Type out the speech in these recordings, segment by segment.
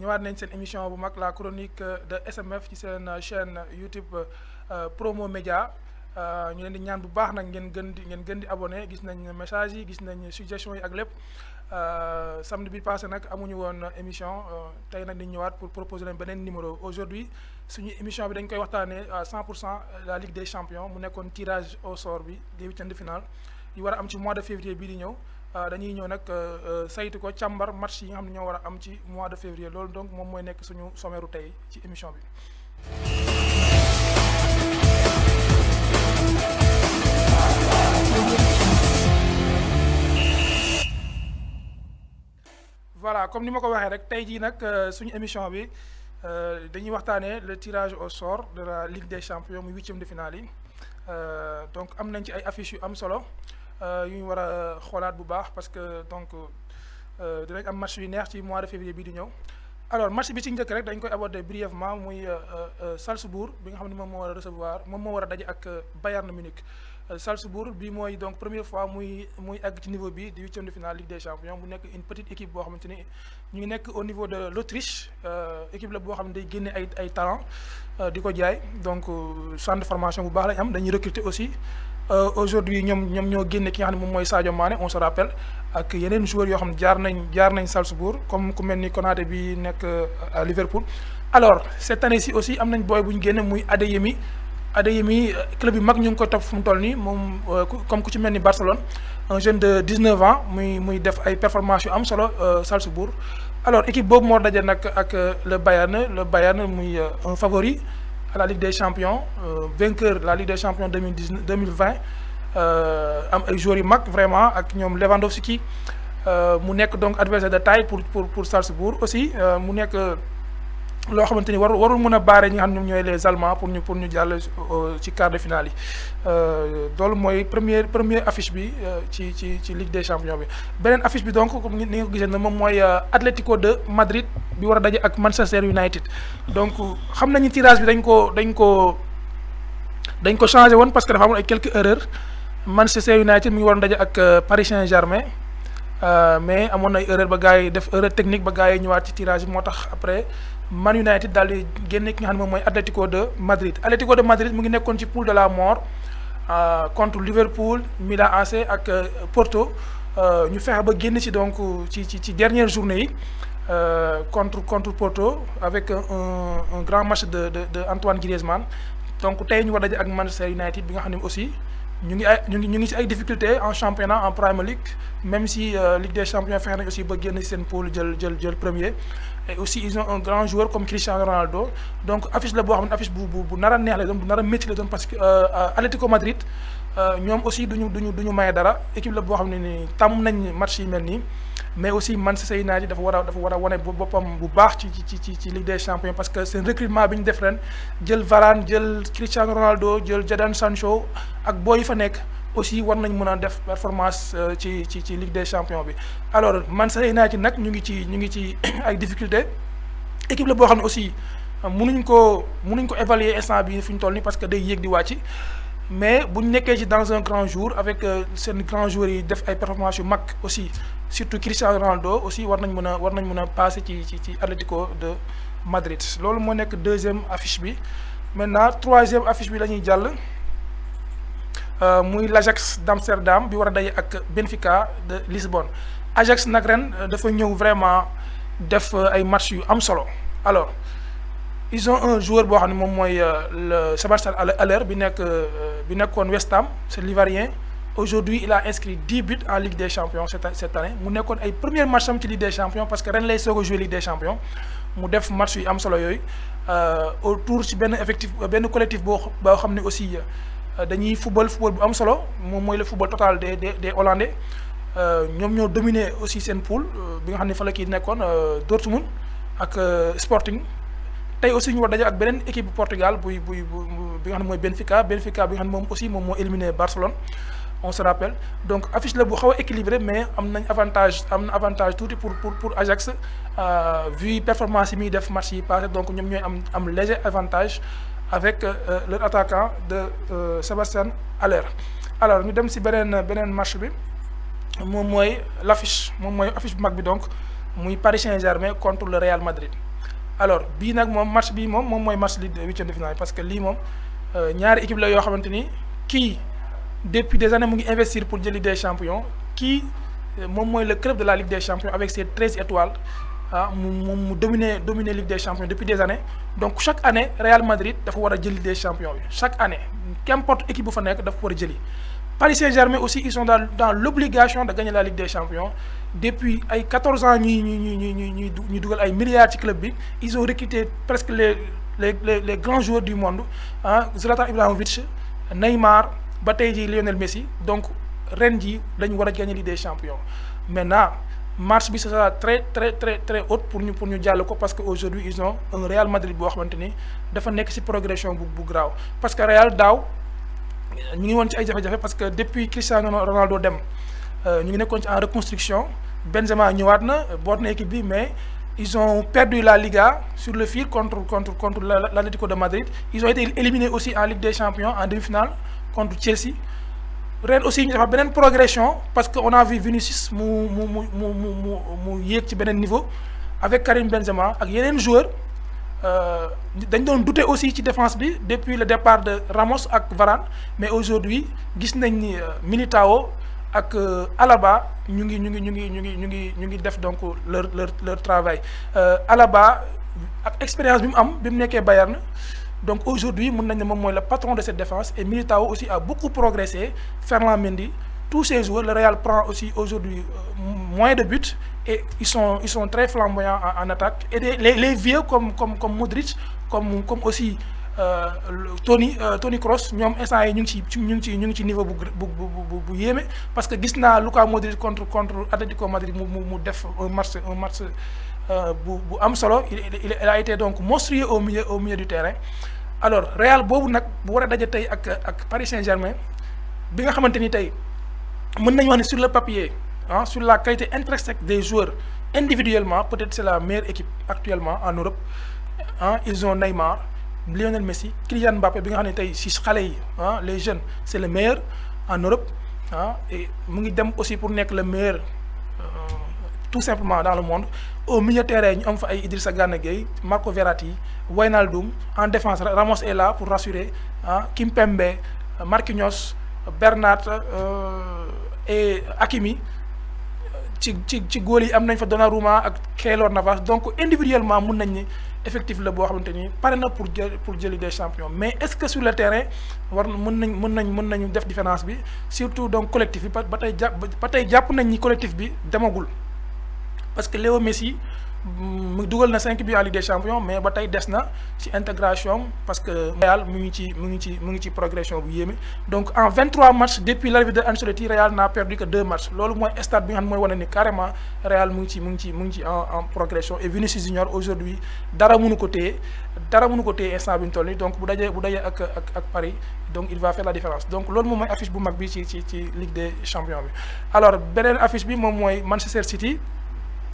ñëwaat nañ seen émission bu mag la chronique de SMF ci seen chaîne YouTube Promo Média ñu leen di ñaan bu baax nag ngeen gën di abonné gis nañ message yi gis nañ suggestions yi ak lépp samedi bi passé nag amuñu woon émission tey nag dañ ñëwaat pour proposer leen beneen numéro aujourd'hui suñu émission bi dañ koy waxtaanee à 100% la Ligue des Champions mu nekkoon tirage au sort bi des huitièmes de finale yi war a am ci mois de février bii di ñëw dañuy ñëw nag saytu ko càmbar match yi nga xam ne ñoo war a am ci mois de février loolu donc moom mooy nekk suñu sommaire tey ci émission bi. Voilà comme ni ma ko waxee rek tey jii nag suñu émission bi dañuy waxtaanee le tirage au sort de la Ligue des Champions muy huitième de finale yi donc am nañ ci ay affiches yu am solo. yu ñu war a xoolaat bu baax parce que donc dinañ am match yu neex ci mois de février bii di ñëw alors match bi ci njëkk rek dañ koy aborder brièvement muy Salzbourg bi nga xam ne moom moo war a recevoir moom moo war a daje ak Bayern Munich Salzbourg bi mooy donc première fois muy àgg ci niveau bi di huitième de finale Ligue des Champions bu nekk une petite équipe boo xamante ni ñu ngi nekk au niveau de l'Autriche équipe la boo xam ne day génne ay talent di ko jaay donc centre de formation bu baax lañ am dañuy recruter aussi. Aujourd'hui ñoom ñoo génne ki nga xam ne moom mooy Sadio Mané on se rappelle ak yeneen joueurs yoo xam ne jaar nañ Salzbourg comme ku mel ni Konaté bi nekk à Liverpool. Alors cette année ci aussi am nañ booy bu ñu génne muy Adeyemi club yu mag ñu ngi ko topp fu mu toll nii moom comme ku ci mel ni Barcelone un jeune de 19 ans muy def ay performances yu am solo Salzbourg. Alors équipe boobu moo daje nag ak le Bayern muy un favori à la Ligue des Champions vainqueur de la Ligue des Champions 2020 am ay joueurs yu mag vraiment ak ñoom Lewandowski mu nekk donc adversaire de taille pour Salzbourg aussi mu nekk loo xamante ni warul mën a baare ñi nga xam ñoom ñooy les Allemands pour ñu jàll ci quart de finale yi loolu mooy première affiche bi ci Ligue des Champions bi. beneen affiche bi donc comme ni nga ko gisee na moom mooy Atlético de Madrid bi war a daje ak Manchester United donc xam nañu tirage bi dañ ko changé woon parce que dafa amoon ay quelques erreurs Manchester United mi ngi waroon daje ak Paris Saint-Germain mais amoon na ay erreur ba gars yi def erreur technique ba gars yi ñëwaat ci tirage bi moo tax après Man United daal di génne ki nga xam ne moom mooy Atlético de Madrid mu ngi nekkoon ci poule de la mort contre Liverpool Milan AC ak Porto ñu fexe ba génn ci donc ci dernière journée yi contre Porto avec un grand match de Antoine Griezmann donc tey ñu war daje ak Manchester United bi nga xam ne aussi ñu ngi ci ay difficultés en championnat en Premier League même si Ligue des Champions fexe nañ aussi ba génn ci seen poule jël premier et aussi ils ont un grand joueur comme Cristiano Ronaldo donc affiche la boo xam ne affiche bu nar a neex la doon bu nar a métti la doon parce que Atlético Madrid ñoom aussi duñu maye dara équipe la boo xam ne ni tàmm nañ match yi mel nii mais aussi Manchester United dafa war a wane boppam bu baax ci Ligue des Champions parce que seen recrutement bi ñu def ren jël Varane jël Cristiano Ronaldo jël Jadon Sancho ak booy yi fa nekk aussi war nañ mën a def performance ci Ligue des Champions bi. alors Manchester United nag ñu ngi ci ay difficultés équipe la boo xam ne aussi mënuñ ko évaluer instant bi fi ñu toll nii parce que day yéeg di wàcc. mais bu ñu nekkee ci dans un grand jour avec seen grand joueurs yi def ay performances yu mag aussi surtout Cristiano Ronaldo aussi war nañ mën a passer ci Atlético de Madrid loolu moo nekk deuxième affiche bi. maintenant troisième affiche bi la ñuy jàll muy l'Ajax d'Amsterdam bi war a daje ak Benfica de Lisbonne. Ajax nag ren dafa ñëw vraiment def ay match yu am solo alors. ils ont un joueur boo xam ne moom mooy le Sébastien Haller bi nekkoon West Ham c'est l'Ivoirien aujourd'hui il a inscrit 10 buts en Ligue des Champions cette année mu nekkoon ay premier match am ci Ligue des Champions parce que ren lay soog a jouer Ligue des Champions mu def match yu am solo yooyu autour ci benn collectif boo xam ne aussi dañuy football bu am solo moom mooy le football total des Hollandais ñoom ñoo dominer aussi seen poule bi nga xam ne fa la kii nekkoon Dortmund ak Sporting. tey aussi ñu war daje ak beneen équipe bu Portugal bi nga xam ne mooy Benfica bi nga xam ne moom moo éliminé Barcelone on se rappelle donc affiche la bu xaw a équilibré mais am na avantage tuuti pour Ajax vu performance yi muy def match yi passé donc ñoom ñooy am léger avantage avec leur attaquant de Sébastien Haller. alors ñu dem ci beneen match bi moom mooy affiche bu mag bi donc muy Paris Saint-Germain contre le Real Madrid. Alors bii nag moom match bi moom mooy match li huitième de finale parce que lii moom ñaari équipe la yoo xamante ni kii depuis des années mu ngi investir pour jël Ligue des champions kii moom mooy le club de la Ligue des champions avec ses 13 étoiles mu dominer Ligue des champions depuis des années. Donc chaque année Real Madrid dafa war a jël Ligue des champions bi chaque année qu'importe équipe bu fa nekk dafa war a jëli. Paris Saint-Germain aussi ils sont dans l'obligation de gagner la Ligue des champions depuis ay 14 ans ñuy dugal ay milliards ci club bi. Ils ont recruté presque les grands joueurs du monde Zlatan Ibrahimovic, Neymar ba tey jii Lionel Messi. Donc ren jii dañu war a gagner Ligue des champions. Maintenant marche bi sera très haute pour ñu jàll ko parce que aujourd'hui ils ont un Real Madrid boo xamante ni dafa nekk ci progression bu graaw parce que Real daaw ñu ngi woon ci ay jafe-jafe parce que depuis Cristiano Ronaldo dem ñu ngi nekkoon ci en reconstruction. Benzema ñëwaat na boot na équipe bi mais ils ont perdu la Liga sur le fil contre l'Atlético de Madrid. Ils ont été éliminés aussi en Ligue des champions en demi-finale contre Chelsea. Ren aussi ñu dafa beneen progression parce que on a vu Vinicius mu yéeg ci beneen niveau avec Karim Benzema ak yeneen joueurs dañ doon douter aussi ci défense bi depuis le départ de Ramos ak Varane mais aujourd'hui gis nañ ni Militao ak Alaba ñu ngi def donc leur travail. Alaba ak expérience bi mu am bi mu nekkee Bayern. Donc aujourd'hui mën nañ ne moom mooy le patron de cette défense et Militao aussi a beaucoup progressé. Ferland Mendy, tous ces joueurs, le Real prend aussi aujourd'hui moins de buts et ils sont très flamboyants en attaque. Et les vieux comme Modric, comme aussi Toni Kroos, ñoom instant yi ñu ngi ci niveau bu yéeme parce que gis naa Luka Modric contre Atlético Madrid mu def un match bu am solo. Il a été donc monstrueux au milieu du terrain. Alors Real boobu nag bu war a daje tey ak Paris Saint-Germain bi nga xamante ni tey mën nañu wax ne sur le papier sur la qualité intrinsèque des joueurs individuellement peut-être c'est la meilleure équipe actuellement en Europe. Ils ont Neymar, Lionel Messi, Kylian Mbappé bi nga xam ne tey si xale yi les jeunes c'est le meilleur en Europe et mu ngi dem aussi pour nekk le meilleur tout simplement dans le monde. Au milieu terrain ñu am fa ay Idrissa Gana Gueye, Marco Verratti, Wijnaldum. En défense Ramos est là pour rassurer Kimpembe, Marquinhos, Bernat et Hakimi. ci góol yi am nañ fa Donnarumma ak Keylor Navas. Donc individuellement mun nañ ni effectif la boo xamante ni pare na pour jëli des champions mais est-ce que sur le terrain mën nañu def différence bi surtout donc collectif bi ba tey jàpp nañ ni collectif bi demagul parce que Léo Messi mu dugal na 5 buts en Ligue des champions mais ba tey des na ci intégration parce que Real mu ngi ci progression bu yéeme. Donc en 23 matchs depuis l'arrivée de Ancelotti, Real n'a perdu que 2 matchs. Loolu mooy stade bi nga xam ne mooy wane ni carrément Real mu ngi ci en progression et Vinicius Junior aujourd'hui dara mënu ko téye instant bi ñu toll nii. Donc bu dajee ak Paris donc il va faire la différence. Donc loolu moom mooy affiche bu mag bi ci Ligue des champions bi. Alors beneen affiche bi moom mooy Manchester City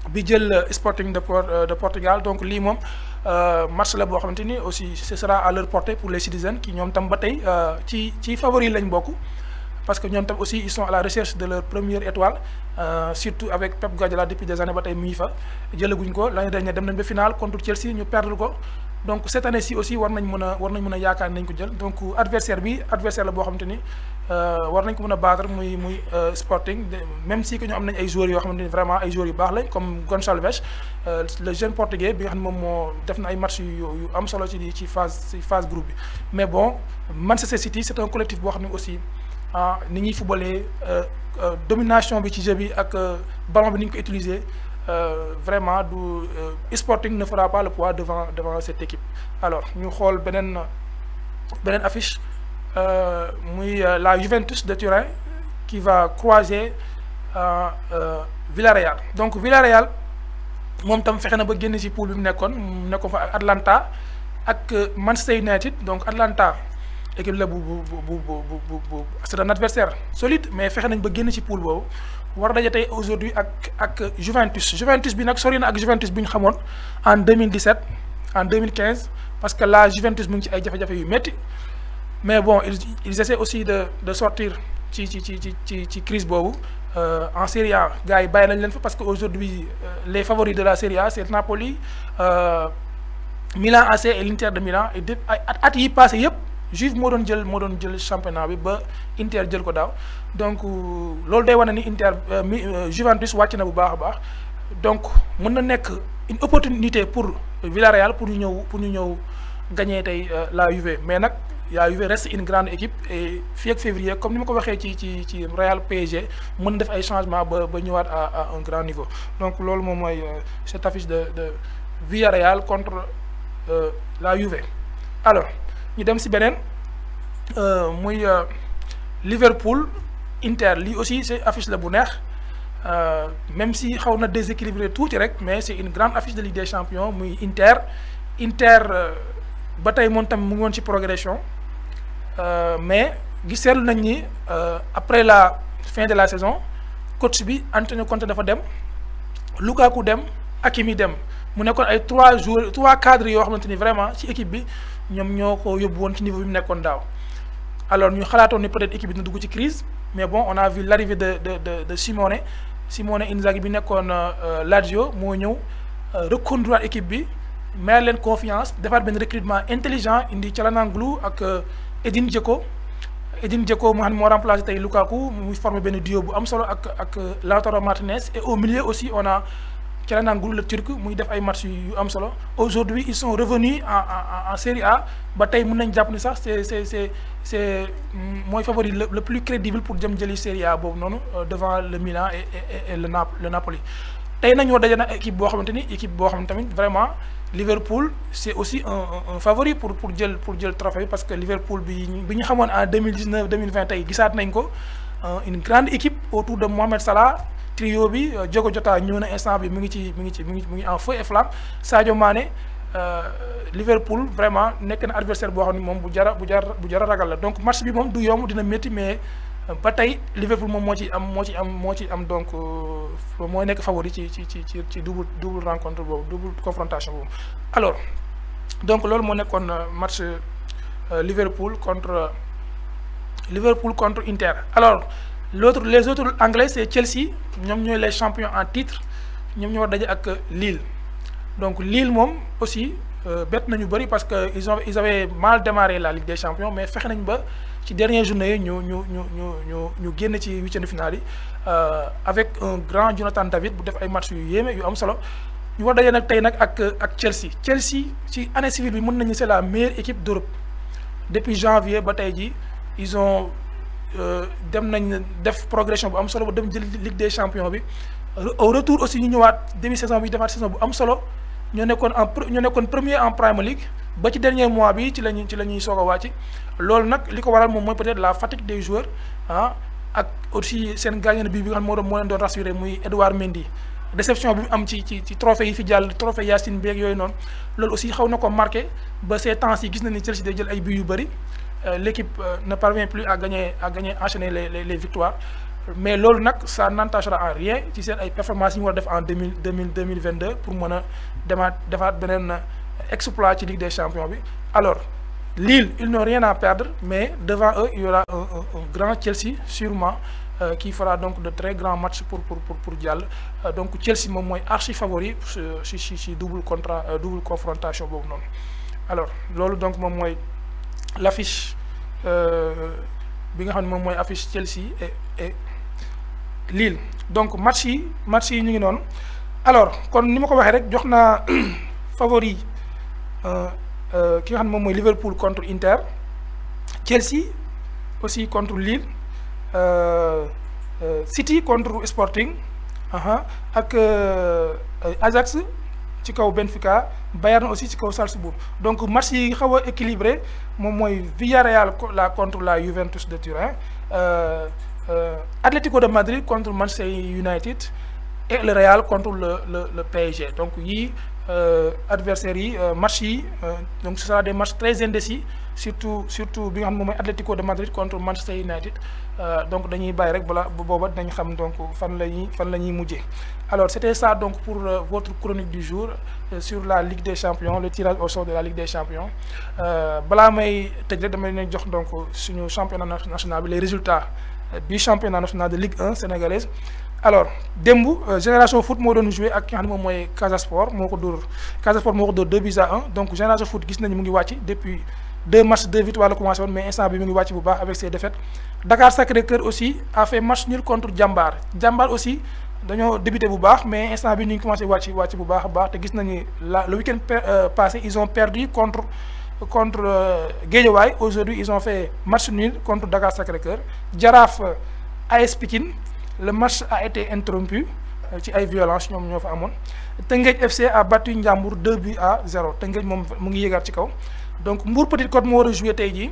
bi jël Sporting de Portugal. Donc lii moom match la boo xamante ni aussi ce sera à leur portée pour les citizens qui ñoom tam ba tey ci favori lañ bokk parce que ñoom tam aussi ils sont à la recherche de leur première étoile surtout avec Pep Guardiola depuis des années ba tey mu ngi fa jëlaguñ ko. L'année dernière dem nañ ba finale contre Chelsea ñu perdre ko. Donc cette année-ci aussi war nañ mën a yaakaar nañ ko jël. Donc adversaire la boo xamante ni war nañ ko mën a battre muy Sporting même si que ñu am nañ ay joueurs yoo xamante ni vraiment ay joueurs yu baax lañ comme Gonçalves le jeune portugais bi nga xam ne moom moo def na ay matchs yu am solo ci phase groupe bi. Mais bon Manchester City c'est un collectif boo xam ne aussi ni ñuy footballé domination bi ci jeu bi ak ballon bi ni ñu ko utiliser. Vraiment Sporting ne fera pas le poids devant cette équipe. Alors ñu xool beneen affiche muy la Juventus de Turin qui va croiser Villarreal. Donc Villarreal moom tam fexe na ba génn ci poule bi mu nekkoon fa Atlanta ak Manchester United. Donc Atlanta équipe la bu c'est un adversaire solide mais fexe nañ ba génn ci poule boobu. war a daje tey aujourd'hui ak Juventus bi nag sori na ak Juventus bi ñu xamoon en 2017 en 2015 parce que la Juventus mu ngi ci ay jafe-jafe yu métti mais bon ils essaient aussi de sortir ci crise boobu en Serie A gars yi bàyyi nañ leen fa parce que aujourd'hui les favoris de la Serie A c'est Napoli, Milan AC et l'Inter de Milan et at yi passé yëpp Juve moo doon jël championnat bi ba Inter jël ko daaw donc loolu day wane ni Inter Juventus wàcc na bu baax a baax donc mën na nekk une opportunité pour Villarreal pour ñu ñëw gagner tey la Juve mais nag la Juve reste une grande équipe et fii ak février comme ni ma ko waxee ci Real PSG mën na def ay changements ba ñëwaat à un grand niveau donc loolu moom mooy cette affiche de Villarreal contre la Juve. Alors ñu dem si beneen muy Liverpool Inter lii aussi c'est affiche la bu neex même si xaw na déséquilibré tuuti rek mais c'est une grande affiche de Ligue des Champions muy Inter ba tey moom tam mu ngi woon ci progression mais gis seetlu nañ ni après la fin de la saison coach bi Antonio Conte dafa dem Lukaku dem Hakimi dem mu nekkoon ay 3 cadres yoo xamante ni vraiment ci équipe bi ñoom ñoo ko yóbbu woon ci niveau bi mu nekkoon daaw alors ñu xalaatoon ni peut-être équipe bi dina dugg ci crise mais bon on a vu l'arrivée de Simone Inzaghi bi nekkoon Lazio moo ñëw reconduire équipe bi may leen confiance defaat benn recrutement intelligent indi Çalhanoğlu ak Edin Dzeko moo xam ne moo remplacé tey Lukaku muy formé benn duo bu am solo ak Lautaro Martinez et au milieu aussi on a Çalhanoğlu le turc muy def ay matchs yu am solo aujourd'hui ils sont revenus en Série A ba tey mën nañ jàpp ni sax c'est mooy favori le plus crédible pour jëm jëli Série A boobu noonu devant le Milan et le Napoli tey nañoo daje na équipe boo xamante ni tamit vraiment Liverpool c'est aussi un favori pour jël trophée parce que Liverpool bi ñu xamoon en 2019 2020 tey gisaat nañ ko une grande équipe autour de Mohamed Salah trio bi Diogo Jota ñëw na instant bi mu ngi en feu et flamme Sadio Mané Liverpool vraiment nekk na adversaire boo xam ne moom bu jara ragal la donc match bi moom du yomb dina métti mais ba tey Liverpool moom moo ci am donc mooy nekk favori ci double rencontre boobu double confrontation boobu. Alors donc loolu moo nekkoon match Liverpool contre Inter. Alors les autres anglais c'est Chelsea ñoom ñooy les champions en titre ñoom ñoo daje ak Lille donc Lille moom aussi bett nañu bëri parce que ils avaient mal démarré la Ligue des Champions mais fexe nañ ba ci dernière journée yi ñu génn ci huitième de finale yi avec un grand Jonathan David bu def ay matchs yu yéeme yu am solo ñu war daje nag tey nag ak Chelsea ci année civile bi mën nañu c'est la meilleure équipe d'Europe depuis janvier ba tey ji ils ont dem nañ def progression bu am solo ba dem jël Ligue des Champions bi au retour aussi ñu ñëwaat demi saison bi defaat saison bu am solo ñoo nekkoon premier en Premier League ba ci dernier mois bi ci la ñuy soog a wàcc loolu nag li ko waral moom mooy peut-être la fatigue des joueurs ak aussi seen gardien bi nga xam moo leen doon rassuré muy Edouard Mendy déception bi mu am ci trophée yi fi jàll trophée Yacine beeg yooyu noonu loolu aussi xaw na ko marqué ba ces temps yi gis na ni Chelsea day jël ay buts yu bëri l'équipe ne parvient plus à gagner enchaîner les victoires mais loolu nag ça n'entachera en rien ci seen ay performances yi ñu war a def en 2022 pour mën a defaat beneen exploit ci Ligue des Champions bi. Alors Lille ils n'ont rien à perdre mais devant eux il y aura un grand Chelsea sûrement qui fera donc de très grands matchs pour jàll donc Chelsea moom mooy archi favori ci double confrontation boobu noonu. Alors loolu donc moom mooy l'affiche bi nga xam ne moom mooy affiche Chelsea et Lille donc match yi ñu ngi noonu. Alors kon ni ma ko waxee rek jox naa favori ki nga xam ne moom mooy Liverpool contre Inter, Chelsea aussi contre Lille, City contre Sporting ak Ajax ci kaw Benfica, Bayern aussi ci kaw Salzbourg. Donc match yi xaw a équilibré moom mooy Villarreal contre la Juventus de Turin, Atlético de Madrid contre Manchester United et le Real contre le PSG. Donc yii adversaires yi match yi donc ce sera des matchs très indécis surtout bi nga xam ne moom mooy Atlético de Madrid contre Manchester United. Donc dañuy bàyyi rek balaa booba dinañ xam donc fan la ñuy mujjee. Alors c'était ça donc pour votre chronique du jour sur la Ligue des Champions, le tirage au sort de la Ligue des Champions. Balaa may tëj rek dama leen jox donc suñu championnat national bi les résultats bi championnat national de Ligue 1 sénégalaise. Alors démb Génération Foot moo doon joué ak ki nga xam ne moom mooy Casa Sport moo ko dóor 2-1 donc Génération Foot gis nañu mu ngi wàcc depuis 2 matchs 2 victoires la commencé woon mais instant bi mu ngi wàcc bu baax avec ses défaites. Dakar Sacré-Cœur aussi a fait match nul contre Jambar aussi dañoo débuté bu baax mais instant bi ñu ngi commencé wàcc bu baax a baax te gis nañu le week-end passé ils ont perdu contre Guédiawaye. Aujourd'hui ils ont fait match nul contre Dakar Sacré-Cœur. Jaraaf AS Pikine, le match a été interrompu ci ay violence ñoom ñoo fa amoon. Teungueth FC a battu Ndiambour 2-0 Teungueth moom mu ngi yéegaat ci kaw. Donc Mbour Petite Côte moo war a joué tey jii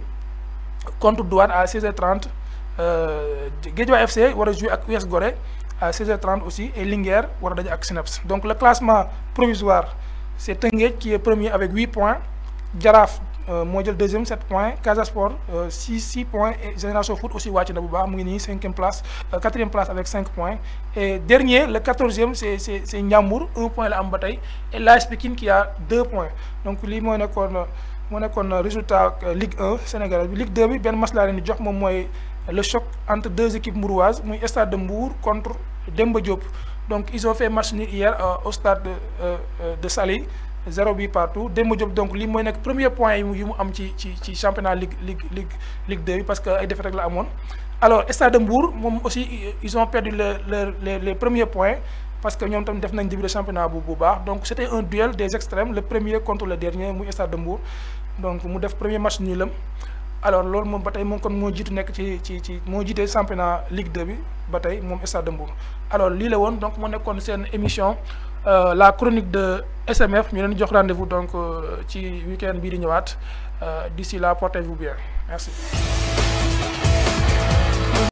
contre Douane à 16h30. Guédiawaye FC war a joué ak US Gorée à 16h30 aussi et Linguère war a daje ak Cneps. Donc le classement provisoire c'est Teungueth qui est premier avec 8 points. Jaraaf moo jël deuxième 7 points. Casa Sport 6 points et Génération Foot aussi wàcc na bu baax mu ngi nii 5e place 4e place avec 5 points. Et dernier le 14e c'est Ndiambour 1 point la am ba tey et l'AS Pikine qui a 2 points. Donc lii moo nekkoon résultat Ligue 1 Sénégal bi. Ligue 2 bi benn match laa leen di jox moom mooy le choc entre deux équipes mbouroises muy Stade de Mbour contre Demba Diop. Donc ils ont fait match nul hier au stade de Saly 0 but partout. Demba Diop donc lii mooy nekk premier point yi mu am ci championnat Ligue 2 bi parce que ay défaites rek la amoon. Alors Stade de Mbour moom aussi ils ont perdu les premiers points parce que ñoom tam def nañ début de championnat bu baax. Donc c'était un duel des extrêmes, le premier contre le dernier muy Stade de Mbour. Donc mu def premier match nulam. Alors loolu moom ba tey moom kon moo jiitu nekk ci moo jiite championnat Ligue 2 bi ba tey moom Stade de Mbour. Alors lii la woon donc moo nekkoon seen émission la chronique de SMF ñu leen jox rendez-vous donc ci week-end bii di ñëwaat d'ici là portez-vous bien merci.